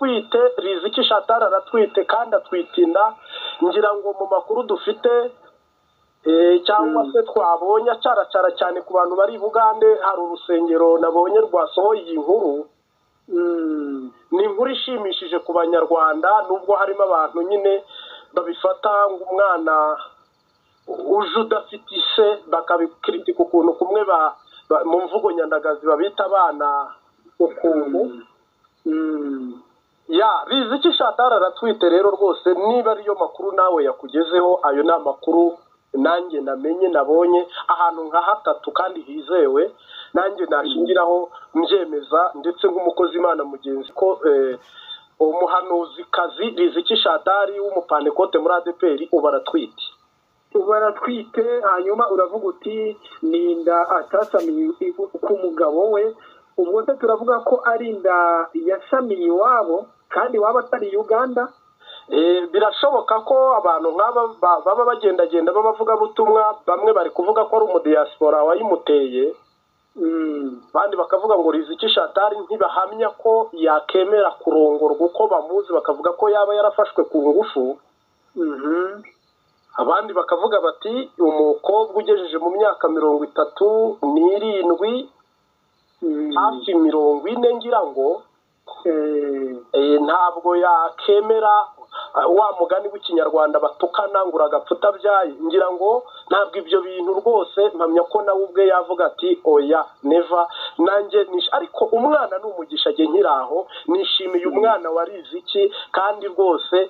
Aratwite, Riziki Chantal aratwite kandi atwite inda, ngira ngo mu makuru dufite cyangwa se twabonye acaracara cyane ku bantu bari i Bugande, hari urusengero nabonye rwasohoye iyi nkuru. Ni inkuru ishimishije ku Banyarwanda, nubwo harimo abantu nyine babifata ngo umwana uje udafite ise, bakabikritika ukuntu kumwe mu mvugo nyandagazi babita abana ukuntu. Ya Riziki Chantal aratwite rero rwose, niba ariyo makuru nawe yakugezeho, ayo ni amakuru nanjye namenye, nabonye ahantu nka hatatu kandi hizewe, nanjye nashingiraho mbyemeza, ndetse nk'umukozi Imana mugenzi ko umuhanuzikazi Riziki Chantal w'umupantekote muri ADEPR ubu aratwite. Ubu aratwite. Hanyuma uravuga uti ni inda atasamiye ku mugabo we, ubwo se turavuga ko ari inda yasamiye iwabo kandi waba atari Uganda? Birashoboka ko abantu nk'aba baba bagendagenda b'abavugabutumwa, bamwe bari kuvuga ko ari umudiyasipora wayimuteye, abandi bakavuga ngo Riziki Chantal ntibahamya ko yakemera kurongorwa uko bamuzi, bakavuga ko yaba yarafashwe ku ngufu. Abandi bakavuga bati umukobwa ugejeje mu myaka 37, hafi 40 ngira ngo, ntabwo yakemera wa mugani w'ikinyarwanda batukana ngo uragapfa utabyaye. Ngira ngo ntabwo ibyo bintu rwose, mpamya ko nawe ubwe yavuga ati oya, never, nanjye. Ariko umwana ni umugisha, njye nkiraho nishimiye umwana wa Riziki, kandi rwose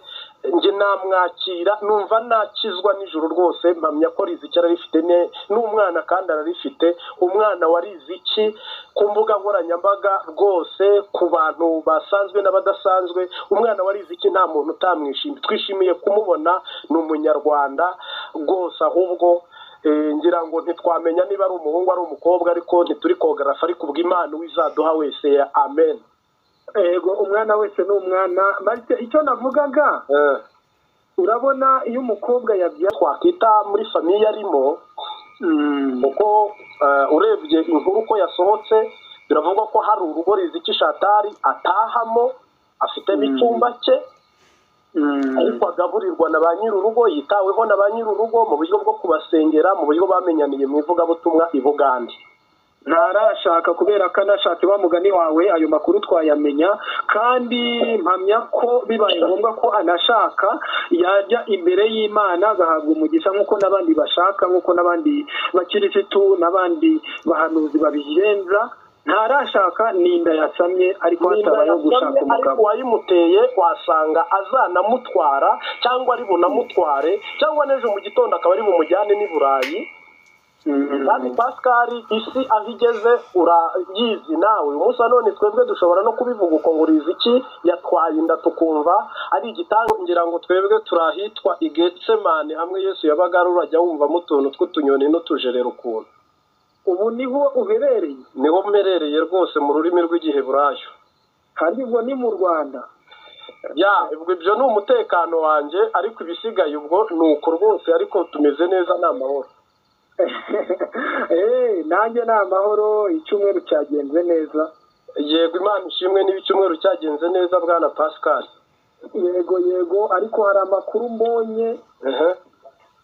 njye namwakira numva nakizwa nijoro rwose. Mpamya ko Riziki ararifite n'umwana kandi ararifite. Umwana wa Riziki ku mbuga nkoranyambaga rwose, ku bantu basanzwe n'abadasanzwe, umwana wa Riziki nta muntu utamwishimiye, twishimiye kumubona, ni umunyarwanda rwose. Ahubwo ngira ngo ntitwamenya niba ari umuhungu ari umukobwa, ariko ntituri kogarafa, ariko ubwo Imana uwizaduha wese, amen. Ego, umwana wese ni umwana. Marite, icyo navugaga, urabona iyo umukobwa yabyaye Twakita muri famille arimo, kuko urebye inkuru uko yasohotse, biravugwa ko hari urugo Riziki Chantal atahamo, afitemo icyumba cye, ariko agaburirwa na ba nyir'urugo, yitaweho na ba nyir'urugo mu buryo bwo kubasengera, mu buryo bamenyaniye mu ivugabutumwa i Bugande. Ntarashaka, kubera ko anashatse, wa mugani wawe, ayo makuru twayamenya. Kandi mpamya ko bibaye ngombwa ko anashaka, yajya imbere y'Imana agahabwa umugisha nk'uko n'abandi bashaka, nk'uko n'abandi bakirisitu n'abandi bahanuzi babigenza. Ntarashaka, ni inda yasamye, ariko hatabayeho gushaka ariko umugabo. Uwayimuteye wasanga azanamutwara, cyangwa ari bunamutware, cyangwa n'ejo mu gitondo akaba ari bumujyane n'i Burayi. Kandi Pascal, isi aho igeze urayizi nawe. Umunsi wa none twebwe dushobora no kubivuga uko ngo Riziki yatwaye inda, tukumva ari igitango. Ngira ngo twebwe turi ahitwa i Getsemani, hamwe Yesu yabaga ari, urajya wumvamo utuntu tw'utunyoni n'utujerero ukuntu. Ubu niho uherereye? Niho mperereye rwose, mu rurimi rw'igiheburayo. Kandi ubwo ni mu Rwanda? Ya, ubwo ibyo ni umutekano wanjye, ariko ibisigaye ubwo ni uko rwose, ariko tumeze neza, ni amahoro. Nanjye ni amahoro, icyumweru cyagenze neza. Yego, Imana ishimwe niba icyumweru cyagenze neza, bwana Pascal. Yego, ariko hari amakuru mbonye.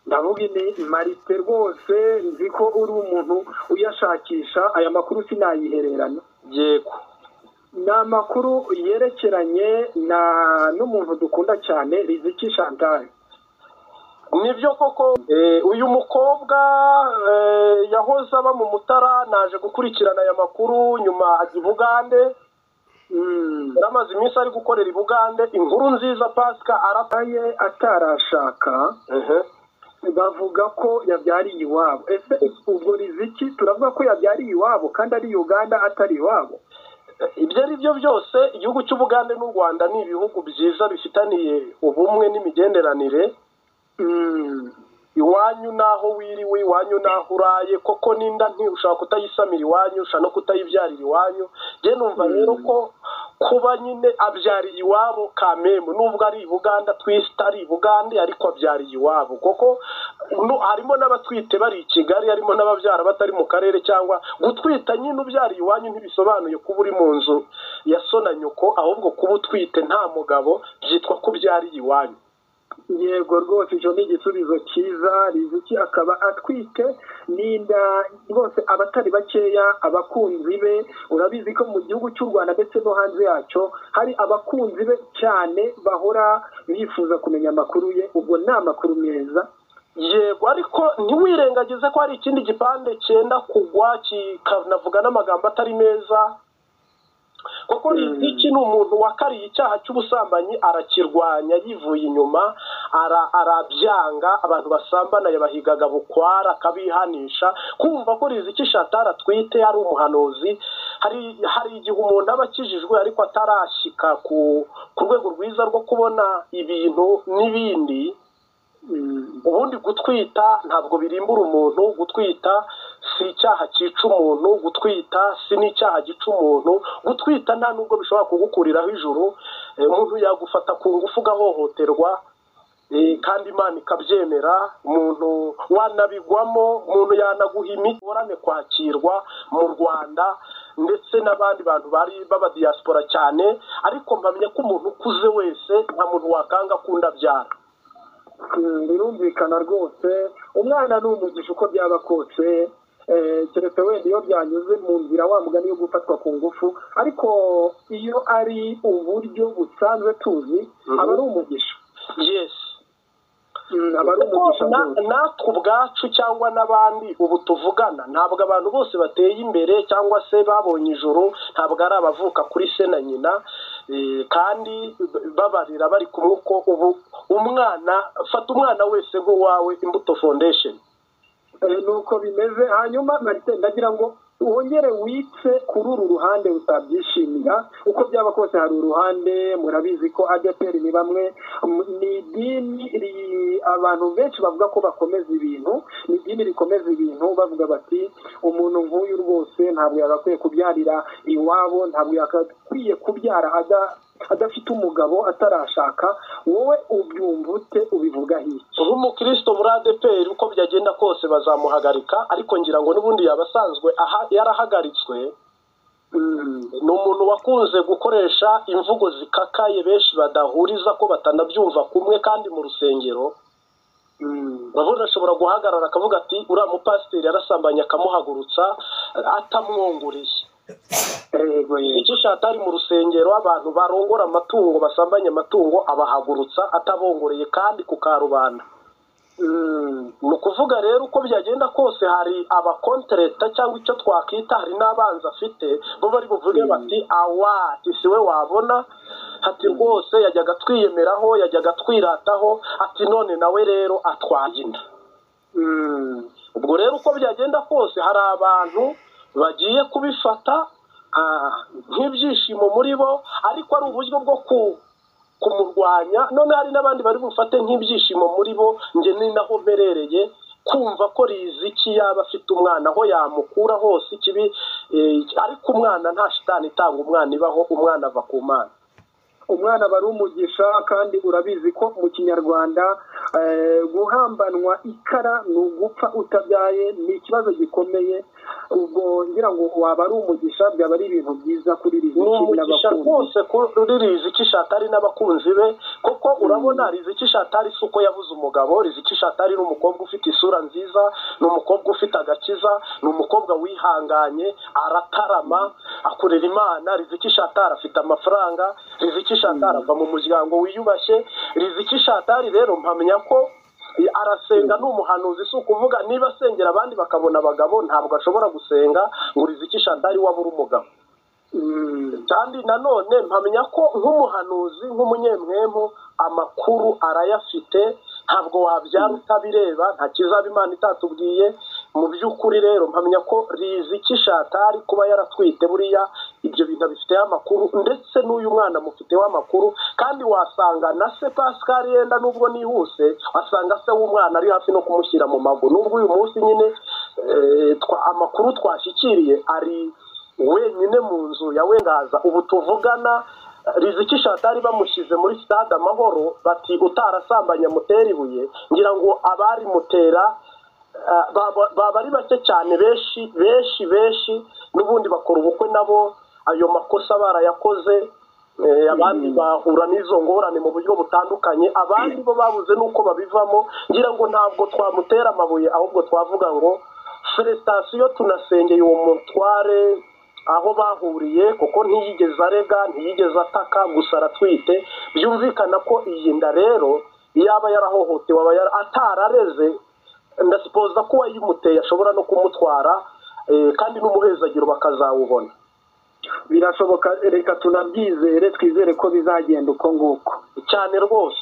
Ndavuga ni Marite, rwose nzi ko uri umuntu uyashakisha, aya makuru sinayihererana. Ni amakuru yerekeranye na n'umuntu dukunda cyane, Riziki Chantal. Nibyo koko, uyu mukobwa yahoze aba mu Mutara, naje gukurikirana aya makuru, nyuma ajya i Bugande. Yari amaze iminsi ari gukorera i Bugande. Inkuru nziza, Pasika arata Aye, atarashaka. Bavuga ko yabyariye iwabo. Ese ubwo Riziki turavuga ko yabyariye iwabo kandi ari Uganda, atari iwabo? Ibyo ari byo byose, igihugu cy'Ubugande n'u Rwanda ni ibihugu byiza bifitaniye ubumwe n'imigenderanire. Iwanyu n'aho wiriwe, iwanyu n'aho uraye, koko n'inda nti ushobora kutayisamira iwanyu, ushobora no kutayibyarira iwanyu. Njye numva rero ko Kuba nyine abyariye iwabo kamemu, nubwo ari i Buganda, twita ari i Bugande, ariko abyariye iwabo, kuko harimo n'abatwite bari i Kigali, harimo n'ababyara batari mu karere, cyangwa gutwita nyine ubyariye iwanyu ntibisobanuye kuba uri mu nzu ya so na nyoko, ahubwo kuba utwite nta mugabo byitwa ko ubyariye iwanyu. Yego rwose, icyo ni igisubizo cyiza. Riziki akaba atwite n'inda rwose, abatari bakeya abakunzi be, urabizi ko mu gihugu cy'u Rwanda ndetse no hanze yacyo hari abakunzi be cyane bahora bifuza kumenya amakuru ye, ubwo ni amakuru meza. Yego, ariko ntiwirengagize ko hari ikindi gipande cyenda kugwa kikanavuga n'amagambo atari meza, kuko Riziki ni umuntu wakariye icyaha cy'ubusambanyi, arakirwanya yivuye inyuma, arabyanga. Abantu basambana yabahigaga bukwara, akabihanisha. Kumva ko Riziki Shatari atwite ari umuhanuzi, hari igihe umuntu aba akijijwe ariko atarashyika ku rwego rwiza rwo kubona ibintu n'ibindi. Ubundi gutwita ntabwo birimbura umuntu, gutwita si icyaha cyica umuntu, gutwita si n'icyaha gica umuntu, gutwita nta nubwo bishobora kugukuriraho ijuru. Umuntu yagufata ku ngufu ugahohoterwa, kandi Imana ikabyemera, umuntu wanabigwamo, umuntu yanaguha imiti worane kwakirwa mu Rwanda ndetse n'abandi bantu bari baba diaspora cyane. Ariko mpamya ko umuntu ukuze wese nta muntu wakanga akunda abyara. Birumvikana rwose, umwana ni umugisha uko byaba kose, keretse wenda iyo byanyuze mu nzira wa mugani yo gufatwa ku ngufu, ariko iyo ari uburyo busanzwe tuzi aba ari umugisha. Yes, natwe ubwacu cyangwa n'abandi ubu tuvugana, ntabwo abantu bose bateye imbere cyangwa se babonye ijuru, ntabwo ari abavuka kuri se na nyina, kandi babarira bari kumwe. Uko ubu umwana, fata umwana wese nk'uwawe, Imbuto Foundation. Nuko bimeze. Hanyuma Martin, ndagira ngo wongere witse kuri uru ruhande utabyishimira, uko byaba kose hari uruhande, murabizi ko ADEPR ni bamwe, ni idini abantu benshi bavuga ko bakomeza ibintu, ni idini rikomeza ibintu, bavuga bati umuntu nk'uyu rwose ntabwo yagakwiye kubyarira iwabo, ntabwo yagakwiye kubyara adafite umugabo, atarashaka. Wowe ubyumva ute, ubivuga iki? Nk'umukristo muri ADEPR uko byagenda kose bazamuhagarika, ariko ngira ngo n'ubundi yaba asanzwe yarahagaritswe. Ni umuntu wakunze gukoresha imvugo zikakaye benshi badahuriza ko batanabyumva kumwe, kandi mu rusengero urabona ashobora guhagarara akavuga ati uriya mupasiteri yarasambanye, akamuhagurutsa atamwongoreye. Icyo Shatari mu rusengero abantu barongora amatungo, basambanye amatungo, abahagurutsa atabongoreye kandi ku karubanda. Ni ukuvuga rero uko byagenda kose hari abakontereta cyangwa icyo twakita hari n'abanzi afite, bo bari buvuge bati awa si we wabona, ati rwose yajyaga twiyemeraho, yajyaga twirataho, ati none nawe rero atwaye inda. Ubwo rero uko byagenda kose hari abantu bagiye kubifata nk'ibyishimo muri bo, ariko ari uburyo bwo kumurwanya. None hari n'abandi bari bufate nk'ibyishimo muri bo. Njye ni naho mperereye kumva ko Riziki yaba afite umwana, aho yamukura hose ikibi, ariko umwana nta shitani itanga umwana ibaho, umwana ava ku Mana. Umwana aba ari umugisha, kandi urabizi ko mu Kinyarwanda guhambanwa ikara ni ugupfa utabyaye, ni ikibazo gikomeye. Ubwo ngira ngo waba ari umugisha, byaba ari ibintu byiza kuri Riziki n'abakunzi rwose, kuri Riziki Shatari n'abakunzi be, kuko urabona Riziki Shatari si uko yabuze umugabo. Riziki Shatari ni umukobwa ufite isura nziza, ni umukobwa ufite agakiza, ni umukobwa wihanganye, aratarama, akorera Imana. Riziki Shatari afite amafaranga, Riziki Shatari ava mu muryango wiyubashye. Riziki Shatari rero mpamya ko arasenga, ni umuhanuzi, si ukuvuga niba asengera abandi bakabona abagabo, ntabwo ashobora gusenga ngo Riziki Shatari wabura umugabo. Kandi nanone mpamya ko nk'umuhanuzi, nk'umunyemwemu, amakuru arayafite, ntabwo wabyara utabireba, nta kizaba Imana itatubwiye. Mu by'ukuri rero mpamya ko Riziki Shatari kuba yaratwite buriya ibyo bintu abifiteho amakuru, ndetse n'uyu mwana mufiteho amakuru. Kandi wasanga na se Pascal yenda, nubwo nihuse, wasanga se w'umwana ari hafi no kumushyira mu mago, nubwo uyu munsi nyine amakuru twashyikiriye ari wenyine mu nzu ya Wengaza. Ubu tuvugana Riziki Shatari bamushyize muri stade Amahoro bati utarasambanya mutera ibuye, ngira ngo abari mutera baba ari bake cyane, benshi benshi benshi n'ubundi bakora ubukwe nabo ayo makosa barayakoze. Abandi bahura n'izo ngorane mu buryo butandukanye, abandi bo babuze n'uko babivamo. Ngira ngo ntabwo twamutera amabuye, ahubwo twavuga ngo felicitation, tunasengeye uwo mutware aho bahuriye, kuko ntiyigeze arega, ntiyigeze ataka, gusa aratwite. Byumvikana ko iyi nda rero yaba yarahohotewe, aba atarareze, ndasipoza ko uwayimuteye ashobora no kumutwara, kandi n'umuhezagiro bakazawubona. Birashoboka, reka tunabyizere, twizere ko bizagenda uko nguko cyane rwose.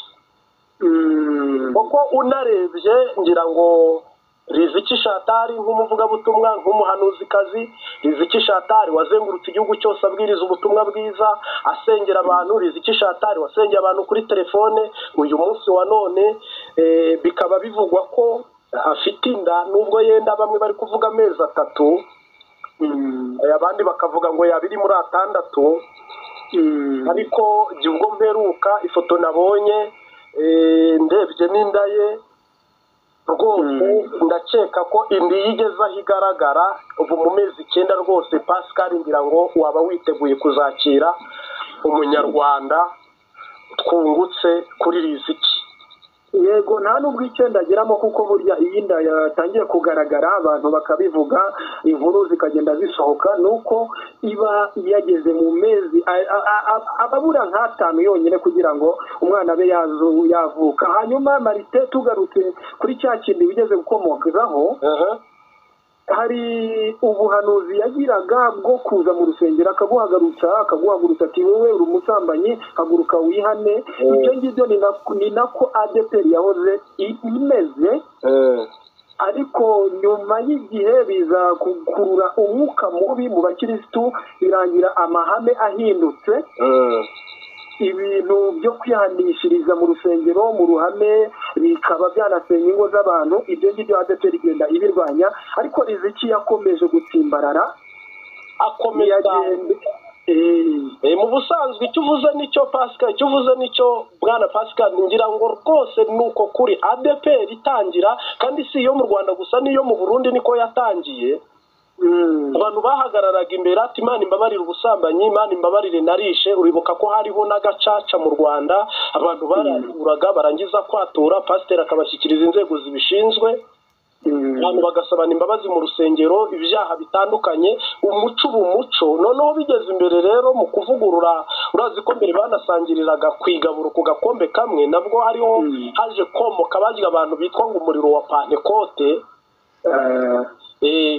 Kuko unarebye ngira ngo Riziki Shatari nk'umuvugabutumwa, nk'umuhanuzikazi, Riziki Shatari wazengurutse igihugu cyose abwiriza ubutumwa bwiza, asengera abantu, Riziki Shatari wasengeye abantu kuri telefone, uyu munsi wa none bikaba bivugwa ko afite inda, nubwo yenda bamwe bari kuvuga amezi 3, abandi bakavuga ngo yabiri muri 6, ariko ubwo mperuka ifoto nabonye ndebye n'inda ye rwose ndakeka ko indi yigeze aho igaragara ubu mu mezi 9 rwose. Pascal, ngira ngo waba witeguye kuzakira umunyarwanda twungutse kuri Riziki. Yego, nta nubwo 9 ageramo, kuko burya iyi nda yatangiye kugaragara abantu bakabivuga, inkuru zikagenda zisohoka, nuko iba yageze mu mezi ababura nka 5 yonyine kugira ngo umwana abe yavuka. Hanyuma Marite, tugarutse kuri cya kindi wigeze gukomokaho, hari ubuhanuzi yagiraga bwo kuza mu rusengero akaguhagurutsa ati wowe uri umusambanyi, haguruka wihane. Ibyo ngibyo ni nako ADEPR yahoze imeze, ariko nyuma y'igihe biza gukurura umwuka mubi mu bakirisitu, birangira amahame ahindutse. Ibintu byo kwihanishiriza mu rusengero mu ruhame bikaba byanasenya ingo z'abantu. Ibyo ngibyo ADEPR igenda ibirwanya, ariko Riziki yakomeje gutsimbarara, akomeza. Mu busanzwe icyo uvuze nicyo Pascal, icyo uvuze nicyo bwana Pascal, ngira ngo rwose nuko kuri ADEPR itangira, kandi si iyo mu Rwanda gusa niyo mu Burundi niko yatangiye. Abantu bahagararaga imbere ati Imana imbabarire ubusambanyi, Imana imbabarire narishe. Uribuka ko hariho n'agacaca mu Rwanda, abantu bararuraga barangiza kwatura, pasiteri akabashyikiriza inzego zibishinzwe, abantu bagasabana imbabazi mu rusengero, ibyaha bitandukanye, umuco uba umuco. Noneho bigeze imbere rero mu kuvugurura, urazi ko mbere banasangiriraga ku igaburo ku gakombe kamwe, nabwo hariho haje komoka barya abantu bitwa ngo umuriro wa Pantekote.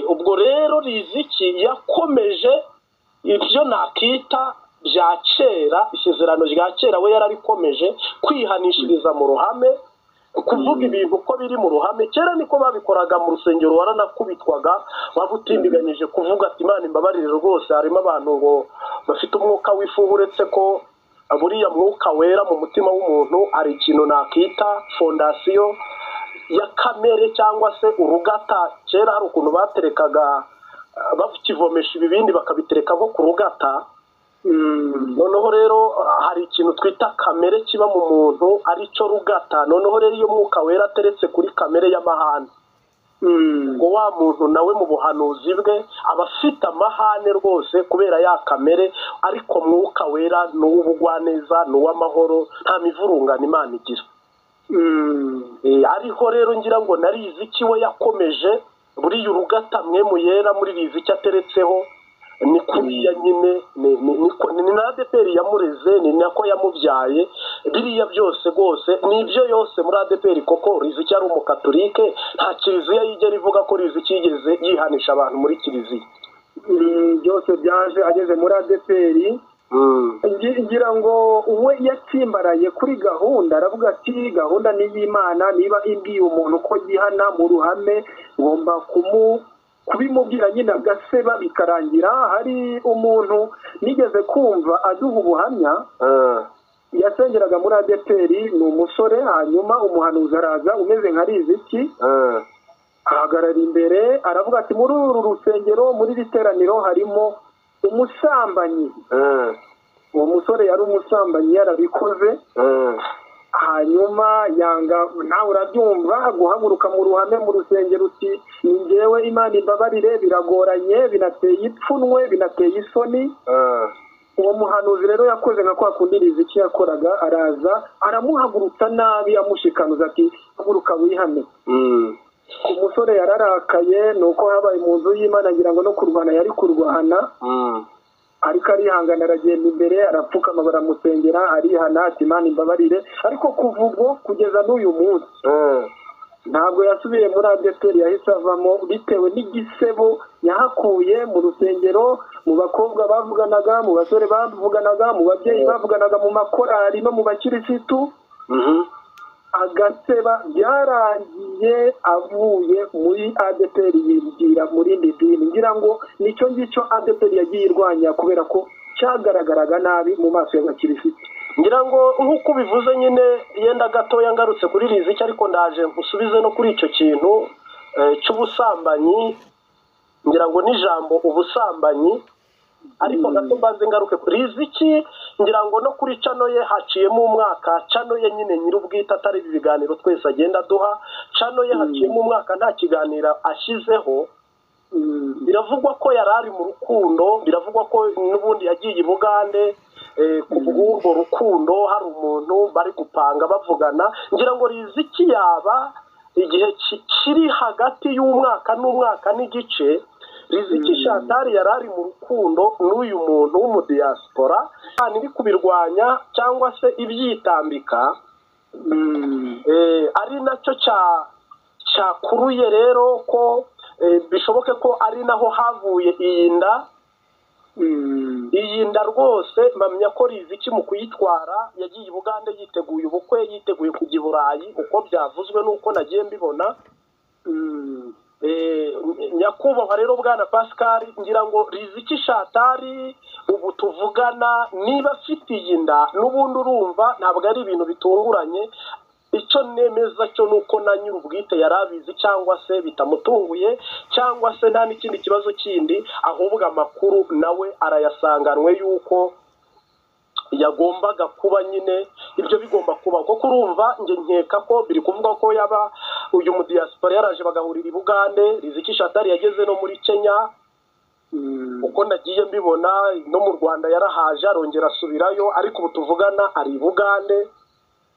Ubwo rero Riziki yakomeje ibyo nakita bya kera, isezerano rya kera we yararikomeje, kwihanishiriza mu ruhame, kuvuga ibintu uko biri mu ruhame. Kera niko babikoraga mu rusengero, waranakubitwaga waba utindiganyije kuvuga ati Imana imbabarire rwose. Harimo abantu ngo bafite umwuka w'ifuhu, uretse ko buriya mwuka wera mu mutima w'umuntu hari ikintu nakita fondasiyo ya kamere cyangwa se urugata. Kera hari ukuntu baterekaga bakivomesha ibibindi bakabitereka nko ku rugata. Noneho rero hari ikintu twita kamere kiba mu muntu aricyo rugata. Noneho rero iyo mwuka wera ateretse kuri kamere y'amahane, ngo wa muntu nawe mu buhanuzi bwe aba afite amahane rwose kubera ya kamere, ariko mwuka wera ni uw'ubugwaneza, ni uw'amahoro, nta mivurungano Imana igira. Ariho rero ngira ngo na Riziki we yakomeje buriya urugata mwe muyera muri Riziki ateretseho ni kuriya nyine, ni na ADEPR yamureze, ni nako yamubyaye, biriya byose rwose nibyo yose muri ADEPR. Koko Riziki ari umukatolike, nta kiliziya yigera ivuga ko Riziki yigeze yihanisha abantu muri kiliziya. Byose byaje ageze muri ADEPR. Ngira ngo we yatsimbaraye kuri gahunda, aravuga ati gahunda ni iy'Imana, niba imbwiye umuntu ko yihana mu ruhame ngomba kubimubwira nyine agaseba bikarangira. Hari umuntu nigeze kumva aduha ubuhamya, yasengeraga muri ADEPR, ni umusore, hanyuma umuhanuzi araza umeze nka Riziki, ahagarara imbere aravuga ati muri uru rusengero, muri iri teraniro harimo Umusambanyi. Uwo musore yari umusambanyi, yarabikoze. Hanyuma yanga, nawe urabyumva, guhaguruka mu ruhame mu rusengero uti ni njyewe, Imana imbabarire, biragoranye, binateye ipfunwe, binateye isoni. Uwo muhanuzi rero yakoze nka kwa kundi Riziki yakoraga, araza aramuhagurutsa nabi, amushikanuza ati haguruka wihane. Umusore yararakaye, ni uko habaye mu nzu y'Imana, ngira ngo no kurwana yari kurwana, ariko arihangana, aragenda imbere, arapfukama, baramusengera, arihana ati Imana imbabarire. Ariko kuva ubwo kugeza n'uyu munsi ntabwo yasubiye muri ADEPR, yahise avamo bitewe n'igisebo yahakuye mu rusengero, mu bakobwa bavuganaga, mu basore bavuganaga, mu babyeyi bavuganaga, mu makorali no mu bakirisitu, agaseba. Byarangiye avuye muri ADEPR, yinjira muri indi dini. Ngira ngo nicyo ngicyo ADEPR yagiye irwanya, kubera ko cyagaragaraga nabi mu maso y'abakirisitu. Ngira ngo nk'uko ubivuze nyine, yenda gatoya ngarutse kuri Riziki, ariko ndaje usubize no kuri icyo kintu cy'ubusambanyi. Ngira ngo n'ijambo ubusambanyi, ariko gato mbanze ngaruke kuri Riziki. Ngira ngo no kuri channel ye haciyemo umwaka, channel ye nyine nyir'ubwite, atari ibi biganiro twese agenda aduha, channel ye haciyemo umwaka nta kiganiro ashyizeho. Biravugwa ko yari ari mu rukundo, biravugwa ko n'ubundi yagiye i Bugande ku bw'urwo rukundo, hari umuntu bari gupanga bavugana. Ngira ngo Riziki yaba igihe kiri hagati y'umwaka n'umwaka n'igice, Riziki Shatari yari ari mu rukundo n'uyu muntu w'umudiyasipora iri kubirwanya cyangwa se ibyitambika, ari nacyo cyakuruye rero ko bishoboke ko ari naho havuye iyi nda. Iyi nda rwose mpamya ko Riziki mu kuyitwara yagiye i Bugande yiteguye ubukwe, yiteguye kujya i Burayi, uko byavuzwe n'uko nagiye mbibona. Nyakubahwa rero bwana Pascal, ngira ngo Riziki Shatari ubu tuvugana niba afite iyi nda n'ubundi, urumva ntabwo ari ibintu bitunguranye. Icyo nemeza cyo ni uko na nyir'ubwite yari abizi, cyangwa se bitamutunguye, cyangwa se nta n'ikindi kibazo kindi, ahubwo amakuru nawe arayasanganwe yuko yagombaga kuba nyine ibyo bigomba kuba. Kuko urumva njye nkeka ko biri kuvuga ko yaba uyu mudiyasipora yaraje bagahurira i Bugande, Riziki Shatari yageze no muri Kenya, uko nagiye mbibona, no mu Rwanda yarahaje arongera asubirayo, ariko ubu tuvugana ari i Bugande.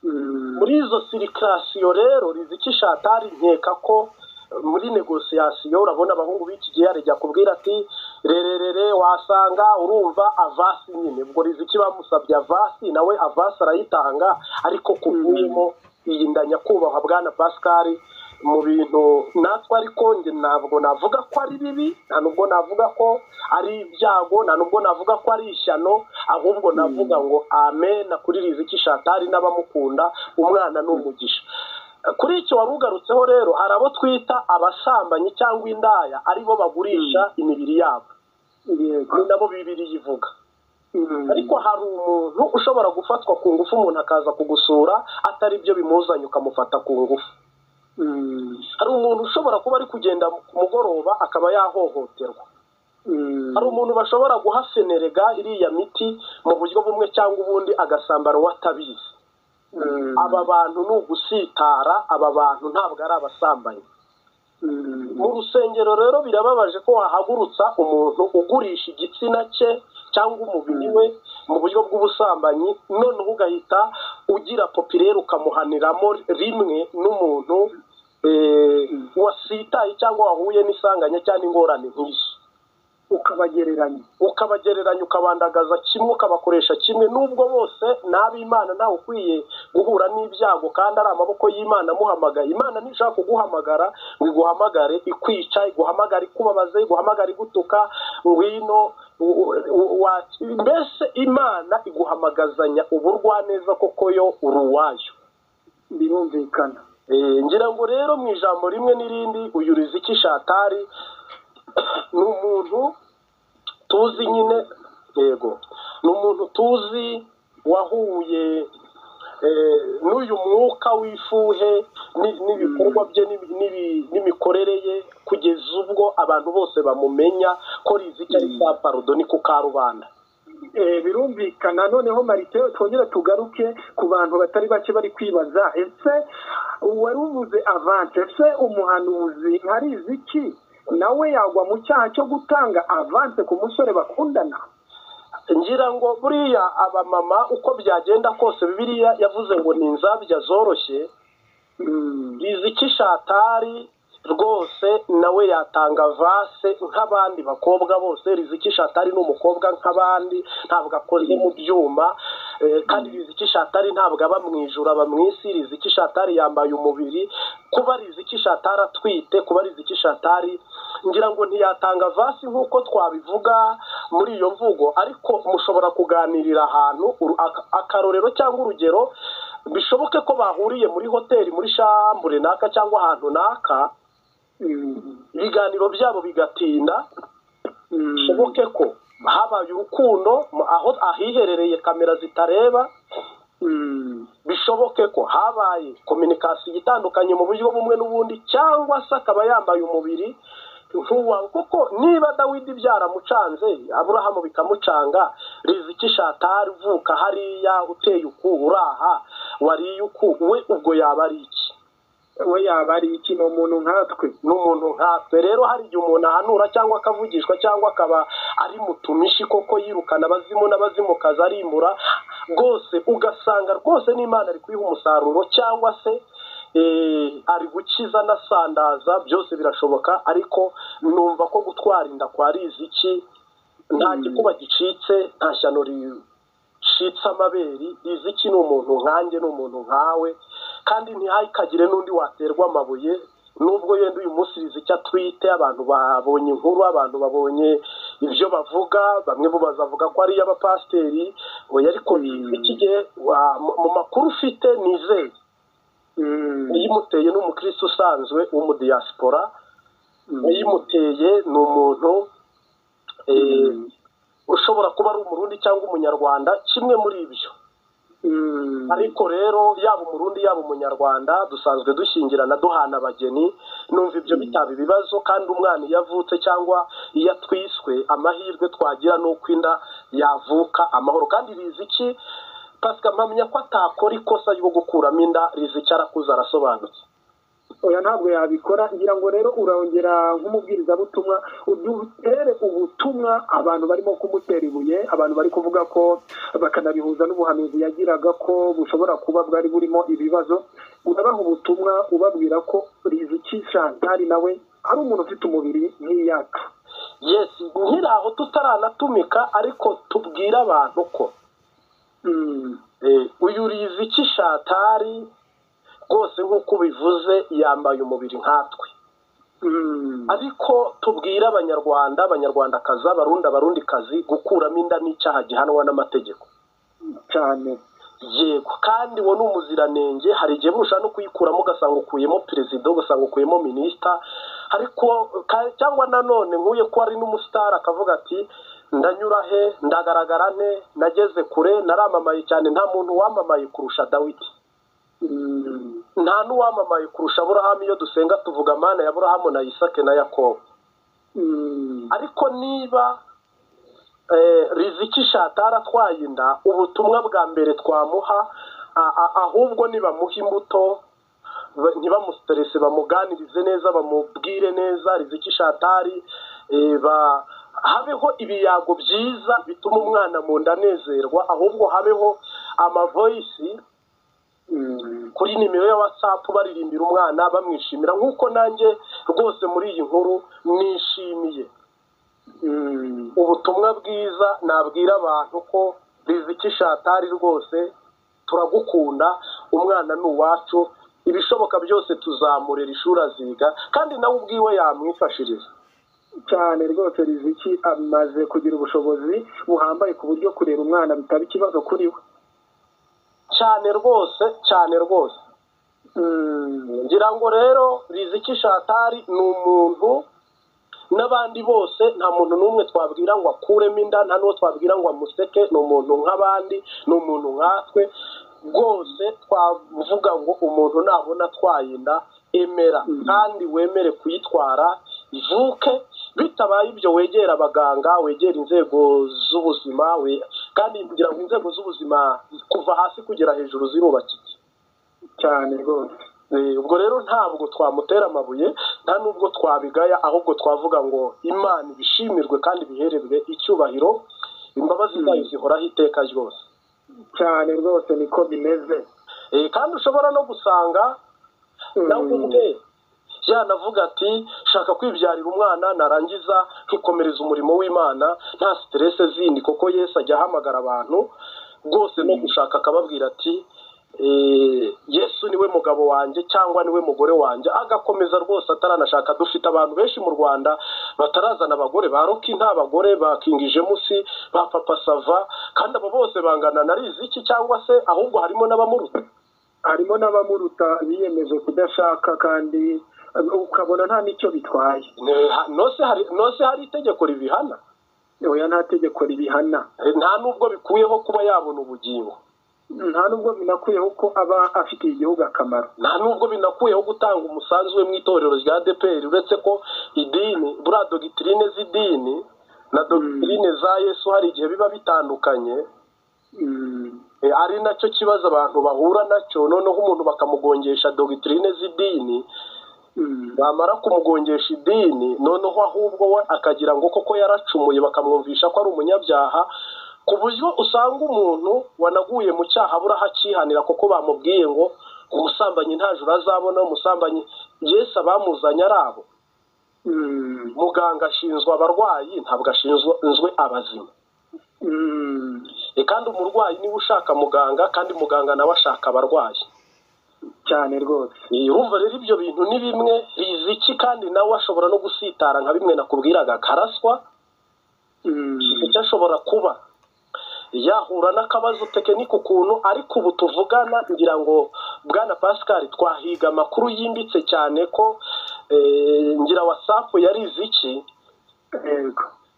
Muri izo circulation rero Riziki Shatari nkeka ko muri négociation, urabona abahungu b'iki gihe arajya kubwira ati rererere, wasanga urumva avance nyine. Ubwo Riziki bamusabye avance, nawe avance arayitanga, ariko kuvuyemo iyi nda. Nyakubahwa bwana Pascal, mu bintu natwe, ariko njye ntabwo navuga ko ari bibi, nta nubwo navuga ko ari ibyago, nta nubwo navuga ko ari ishyano, ahubwo navuga ngo amen kuri Riziki Shatari n'abamukunda, umwana ni umugisha. Kuri icyo wari ugarutseho rero, hari abo twita abasambanyi cyangwa indaya, aribo bagurisha imibiri yabo, ni nabo Bibiliya ivuga. Ariko hari umuntu ushobora gufatwa ku ngufu, umuntu akaza kugusura atari byo bimuzanye ukamufata ku ngufu. Hari umuntu ushobora kuba ari kugenda ku mugoroba akaba yahohoterwa. Hari umuntu bashobora guha Phenergan, iriya miti, mu buryo bumwe cyangwa ubundi agasambara uwo atabizi. Aba bantu ni ugusitara, aba bantu ntabwo ari abasambanyi. Mu rusengero rero birababaje ko wahagurutsa umuntu ugurisha igitsina cye cyangwa umubiri we mu buryo bw'ubusambanyi, noneho ugahita ugira populaire ukamuhaniramo rimwe n'umuntu wasitaye cyangwa wahuye n'isanganya cyangwa ingorane nk'izo. Ukabagereranya. Ukabagereranya, ukabandagaza kimwe, ukabakoresha kimwe, nubwo bose n'ab'Imana, ntawe ukwiye guhura n'ibyago kandi ari amaboko y'Imana amuhamagaye. Imana ntishaka kuguhamagara ngo iguhamagare ikwica, iguhamagare ikubabaze, iguhamagare igutuka, ngwino mbese Imana iguhamagazanya uburwaneza koko yo uri uwayo. Birumvikana. Ngira ngo rero mu ijambo rimwe n'irindi, uyu Riziki Shatari ni umuntu tuzi nyine, yego ni umuntu tuzi wahuye n'uyu mwuka w'ifuhe n'ibikorwa bye n'imikorere ye, kugeza ubwo abantu bose bamumenya ko Riziki ari sa parudo, ni ku karubanda. Birumvikana. Noneho Marite, twongere tugaruke ku bantu batari bake bari kwibaza, ese wari uvuze avance, ese umuhanuzi nka Riziki nawe yagwa mu cyaha cyo gutanga avance ku musore bakundana? Ngira ngo buriya abamama uko byagenda kose, Bibiliya yavuze ngo ni inzabya zoroshye. Riziki Shatari rwose nawe yatanga avance nk'abandi bakobwa bose. Riziki Shatari ni umukobwa nk'abandi, ntabwo akoze mu byuma, kandi Riziki Shatari ntabwo aba mu ijuru, aba mu isi. Riziki Shatari yambaye umubiri. Kuba Riziki Shatari atwite, kuba Riziki Shatari, ngira ngo ntiyatanga avance nk'uko twabivuga muri iyo mvugo, ariko mushobora kuganirira ahantu, akarorero cyangwa urugero, bishoboke ko bahuriye muri hoteli, muri shambure naka cyangwa ahantu naka, ibiganiro byabo bigatinda, bishoboke ko habaye urukundo aho ahiherereye kamera zitareba, bishoboke ko habaye kominikasiyo itandukanye mu buryo bumwe n'ubundi, cyangwa se akaba yambaye umubiri nk'uwawe. Kuko niba Dawidi byaramucanze, Aburahamu bikamucanga, Riziki Shatari uvuka hariya uteye uku uraha wariye uku, we ubwo yaba ari iki? We yaba ari iki? Ni umuntu nkatwe. Ni umuntu nkatwe. Rero hari igihe umuntu ahanura cyangwa akavugishwa cyangwa akaba ari mutumishi koko, yirukana abazimu n'abazimukazi, arimbura rwose, ugasanga rwose n'Imana ari kuyiha umusaruro, cyangwa se ari gukiza anasandaza, byose birashoboka. Ariko numva ko gutwara inda kwa Riziki nta gikuba gicitse, nta shyano ricitse amabere. Riziki ni umuntu nkanjye, ni umuntu nkawe, kandi ntihakagire n'undi waterwa amabuye. Nubwo yenda uyu munsi Riziki atwite, abantu babonye inkuru, abantu babonye ibyo bavuga, bamwe bo bazavuga ko ari iy'abapasiteri, oya, ariko Riziki gihe mu makuru ufite nizeye, uyimuteye ni umukristo usanzwe w'umudiyasipora, uyimuteye ni umuntu ushobora kuba ari umurundi cyangwa umunyarwanda, kimwe muri ibyo. Ariko rero yaba umurundi yaba umunyarwanda, dusanzwe dushyingirana, duhana abageni, numva ibyo bitaba ibibazo. Kandi umwana iyo avutse cyangwa iyo atwiswe, amahirwe twagira ni uko inda yavuka amahoro. Kandi Riziki Pasika mpamya ko atakora ikosa ryo gukuramo inda. Riziki arakuze, arasobanutse. Oya, ntabwo yabikora. Ngira ngo rero urongera nk'umubwirizabutumwa udutere ubutumwa abantu barimo kumutera ibuye, abantu bari kuvuga ko bakanabihuza n'ubuhanuzi yagiraga ko bushobora kuba bwari burimo ibibazo. Urabaha ubutumwa ubabwira ko Riziki Shantari nawe ari umuntu ufite umubiri nk'iyacu. Yes, nkiri aho tutaranatumika, ariko tubwire abantu ko uyu Riziki Shatari rwose nk'uko ubivuze yambaye umubiri nkatwe. Ariko tubwire abanyarwanda, abanyarwandakazi, abarundi, abarundikazi, gukuramo inda n'icyaha gihanwa n'amategeko cyane. Yego, kandi uwo ni umuziranenge. Hari igihe burusha no kuyikuramo ugasanga ukuyemo perezida, ugasanga ukuyemo minisita, ariko cyangwa nanone nkuye ko ari n'umusitari akavuga ati ndanyura he, ndagaragara nte, nageze kure, naramamaye cyane, nta muntu wamamaye kurusha Dawidi, nta n'uwamamaye kurusha Aburahamu. Iyo dusenga tuvuga Mana ya Aburahamu na Isake na Yakobo. Ariko niba Riziki Shatari atwaye inda, ubutumwa bwa mbere twamuha, ahubwo nibamuha imbuto, ntibamusterese, bamuganirize neza, bamubwire neza. Riziki Shatari habeho ibiyago byiza bituma umwana mu nda anezerwa, ahubwo habeho amavoyisi kuri nimero ya WhatsApp baririmbira umwana bamwishimira, nk'uko nanjye rwose muri iyi nkuru nishimiye. Ubutumwa bwiza nabwira abantu ko Riziki Shatari rwose turagukunda, umwana ni uwacu, ibishoboka byose tuzamurera ishuri aziga, kandi nawe ubwiwe yamwifashiriza cyane rwose. Riziki amaze kugira ubushobozi buhambaye ku buryo kurera umwana bitaba ikibazo kuri we cyane rwose, cyane rwose. Ngira ngo rero Riziki Shatari ni umuntu n'abandi bose, nta muntu n'umwe twabwira ngo akuremo inda, nta n'uwo twabwira ngo amuseke, ni umuntu nk'abandi, ni umuntu nkatwe. Rwose twavuga ngo umuntu nabona atwaye inda, emera kandi wemere kuyitwara ivuke. Bitabaye ibyo, wegera abaganga, wegera inzego z'ubuzima, kandi kugira ngo inzego z'ubuzima kuva hasi kugera hejuru zirubakitse cyane rwose. Ubwo rero ntabwo twamutera amabuye, nta nubwo twabigaya, ahubwo twavuga ngo Imana ibishimirwe kandi bihererwe icyubahiro, imbabazi zayo zihoraho iteka ryose. Cyane rwose, niko bimeze. Kandi ushobora no gusanga nawe ubwe yanavuga ati shaka kwibyarira umwana, narangiza nkikomereza umurimo w'Imana nta stress zindi, kuko Yesu ajya ahamagara abantu rwose no gushaka akababwira ati Yesu niwe mugabo wanjye cyangwa niwe mugore wanjye, agakomeza rwose ataranashaka. Dufite abantu benshi mu Rwanda batarazana abagore, ba Roki nta bagore, ba King James, ba Papa Sava, kandi abo bose bangana na Riziki, cyangwa se ahubwo harimo n'abamuruta. Harimo n'abamuruta biyemeje kudashaka, kandi ukabona nta n'icyo bitwaye. Nose hari itegeko ribihana? Oya, nta tegeko ribihana. Nta nubwo bikuyeho kuba yabona ubugingo. Nta nubwo binakuyeho ko aba afitiye igihugu akamaro. Nta nubwo binakuyeho gutanga umusanzu we mu itorero rya ADEPR, uretse ko idini, buriya dogitrine z'idini na dogitrine za Yesu hari igihe biba bitandukanye. Ari nacyo kibazo abantu bahura nacyo, noneho umuntu bakamugongesha dogitrine z'idini, bamara kumugongesha idini, noneho ahubwo we akagira ngo koko yaracumuye, bakamwumvisha ko ari umunyabyaha, ku buryo usanga umuntu wanaguye mu cyaha abura aho akihanira, kuko bamubwiye ngo umusambanyi nta juru azabona, umusambanyi Yesu abamuzanye ari abo. Muganga ashinzwe abarwayi, ntabwo ashinzwe abazima. Kandi umurwayi niwe ushaka muganga, kandi muganga nawe ashaka abarwayi. Cyane rwose. Urumva rero ibyo bintu ni bimwe Riziki, kandi nawe ashobora no gusitara nka bimwe nakubwiraga, akaraswa. Icyo ashobora kuba yahura n'akabazo tekinike ukuntu, ariko ubu tuvugana ngira ngo Bwana Pascal twahiga amakuru yimbitse cyane ko ngira WhatsApp ya Riziki,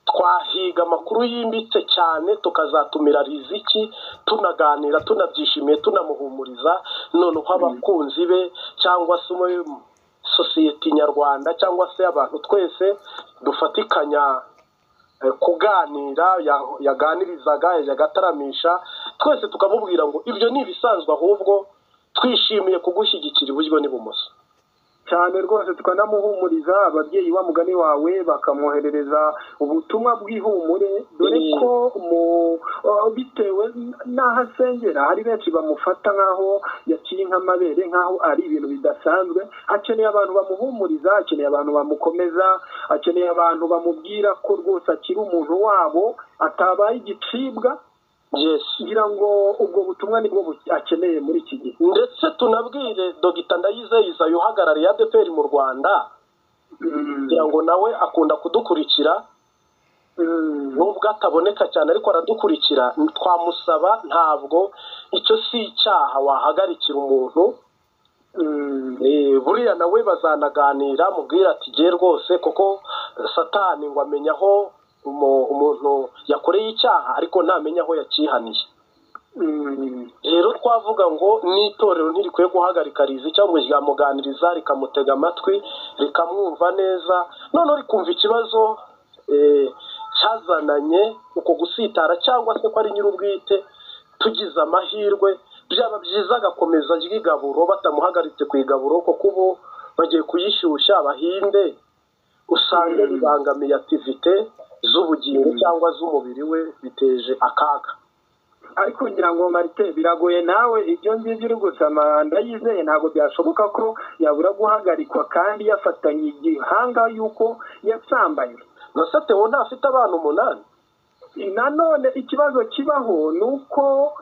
twahiga amakuru yimbitse cyane, tukazatumira Riziki tunaganira, tunabyishimiye, tunamuhumuriza, noneho abakunzi be cyangwa se sosiyete nyarwanda cyangwa se abantu twese dufatikanya kuganira, yaganirizaga, yagataramisha, twese tukamubwira ngo ibyo ni ibisanzwe, ahubwo twishimiye kugushyigikira iburyo n'ibumoso. Cyane rwose, tukanamuhumuriza. Ababyeyi wa mugani wawe bakamwoherereza ubutumwa bw'ihumure, dore ko bitewe n'aho asengera hari benshi bamufata nk'aho yaciye nk'amabere, nk'aho ari ibintu bidasanzwe. Akeneye abantu bamuhumuriza, akeneye abantu bamukomeza, akeneye abantu bamubwira ko rwose akiri umuntu wabo, atabaye igicibwa. Ngira ngo ubwo butumwa nibwo akeneye muri iki gihe. Ndetse tunabwire Dogita Ndayizeye Isaie uhagarariye ADEPR mu Rwanda, ngira ngo nawe akunda kudukurikira, nubwo ataboneka cyane ariko aradukurikira. Twamusaba, ntabwo icyo si icyaha wahagarikira umuntu. Buriya nawe bazanaganira, mubwira ati giye rwose, kuko Satani ngo amenya aho umuntu yakoreye icyaha, ariko ntamenya aho yakihaniye. Rero twavuga ngo n'itorero ntirikwiye guhagarika Riziki, cyangwa ryamuganiriza, rikamutega amatwi, rikamwumva neza, noneho rikumva ikibazo cyazananye uko gusitara, cyangwa se ko ari nyir'ubwite. Tugize amahirwe byaba byiza agakomeza ry'igaburo, batamuhagaritse ku igaburo, kuko ubu bagiye kuyishyushya bahinde, usanga bibangamiye activité z'ubugingo cyangwa z'umubiri we, biteje akaga. Ariko ngira ngo Marite, biragoye nawe ibyo ngibyo uri gusama Ndayizeye, ntabwo byashoboka ko yabura guhagarikwa kandi yafatanye igihanga yuko yasambanye. Nose Theo ntafite abana 8? Nanone ikibazo kibaho ni uko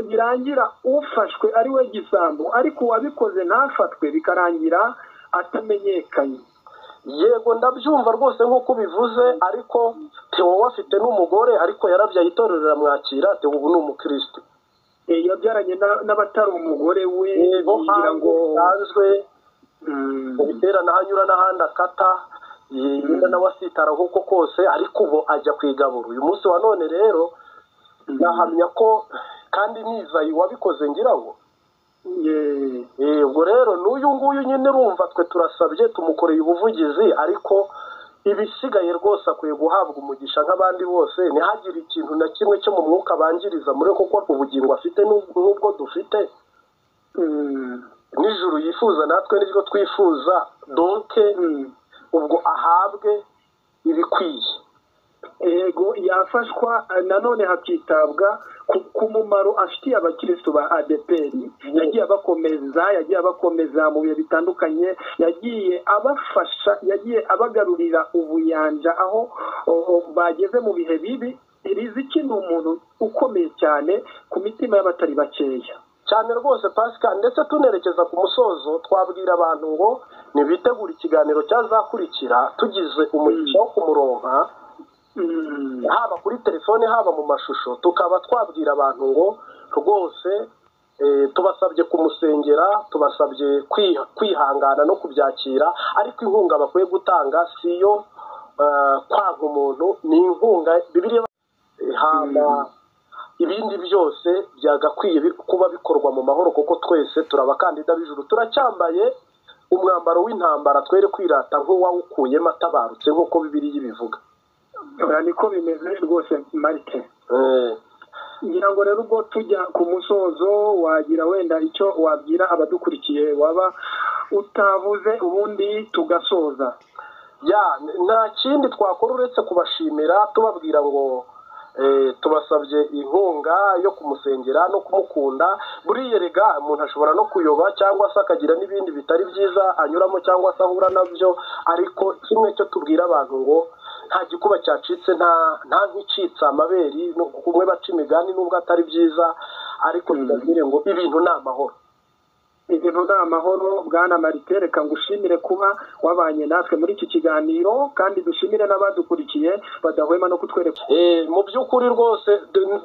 birangira ufashwe ari we gisambo, ariko uwabikoze ntafatwe, bikarangira atamenyekanye. Yego ndabyumva rwose nk'uko ubivuze, ariko Theo afite n'umugore, ariko yarabyaye itorero riramwakira. Theo ubu ni umukristo. Yabyaranye n'abatari umugore we, kugira ngo bisanzwe ubitera n'ahanyura n'ahandi akata, yenda nawe asitara nk'uko kose, ariko ubu ajya ku igaburo. Uyu munsi wa none rero nahamya ko Kandi nizayi wabikoze ngira ngo ubwo rero n'uyu nguyu nyine urumva twe turasabye, tumukoreye ubuvugizi, ariko ibisigaye rwose akwiye guhabwa umugisha nk'abandi bose. Ntihagire ikintu na kimwe cyo mu mwuka bangiriza muri kuko ubugingo afite n'ubwo dufite, n'ijuru yifuza natwe niryo twifuza. Donc ubwo ahabwe ibikwiye. Yego, yafashwa nanone hakitabwa ku mumaro afitiye abakirisitu ba ADEPR. Yagiye abakomeza, yagiye abakomeza mu bihe bitandukanye, yagiye abafasha, yagiye abagarurira ubuyanja aho bageze mu bihe bibi. Riziki ni umuntu ukomeye cyane ku mitima y'abatari bakeya cyane rwose, Pascal. Ndetse tunerekeza ku musozo, twabwira abantu ngo nibitegure ikiganiro cyazakurikira tugize umugisha wo kumuronka, haba kuri telefone, haba mu mashusho, tukaba twabwira abantu ngo rwose tubasabye kumusengera, tubasabye kwihangana no kubyakira, ariko inkunga bakwiye gutanga si iyo kwanga umuntu, ni inkunga Bibiliya haba ibindi byose byagakwiye kuba bikorwa mu mahoro, kuko twese turi abakandida b'ijuru, turacyambaye umwambaro w'intambara, twere kwirata nk'uwawukuyemo atabarutse nk'uko Bibiliya ibivuga. Niko bimeze rwose, Marite. Ngira ngo rero ubwo tujya ku musozo, wagira wenda icyo wabwira abadukurikiye waba utavuze, ubundi tugasoza. Ya, nta kindi twakora uretse kubashimira, tubabwira ngo tubasabye inkunga yo kumusengera no kumukunda. Buriya rega umuntu ashobora no kuyoba cyangwa se akagira n'ibindi bitari byiza anyuramo cyangwa se ahura nabyo, ariko kimwe cyo tubwira abantu ngo nta gikuba cyacitse, nta nk'icitse amabere, kumwe baca imigani nubwo atari byiza, ariko tubabwire ngo ibintu ni amahoro. Ibintu ni amahoro. Bwana Marite, reka ngushimire kuba wabanye natwe muri iki kiganiro, kandi dushimire n'abadukurikiye badahwema no kutwereka. Mu by'ukuri rwose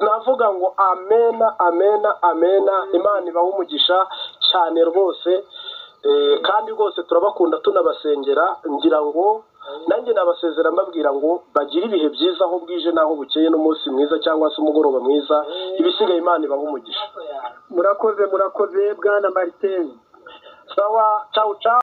navuga ngo amena, amena, amena. Imana ibahe umugisha cyane rwose, kandi rwose turabakunda tunabasengera. Ngira ngo nanjye nabasezera mbabwira ngo bagire ibihe byiza aho bwije n'aho bukeye, n'umunsi mwiza cyangwa se umugoroba mwiza. Ibisigaye Imana ibahe umugisha. Murakoze, murakoze Bwana Marite. Sawa, ciao ciao.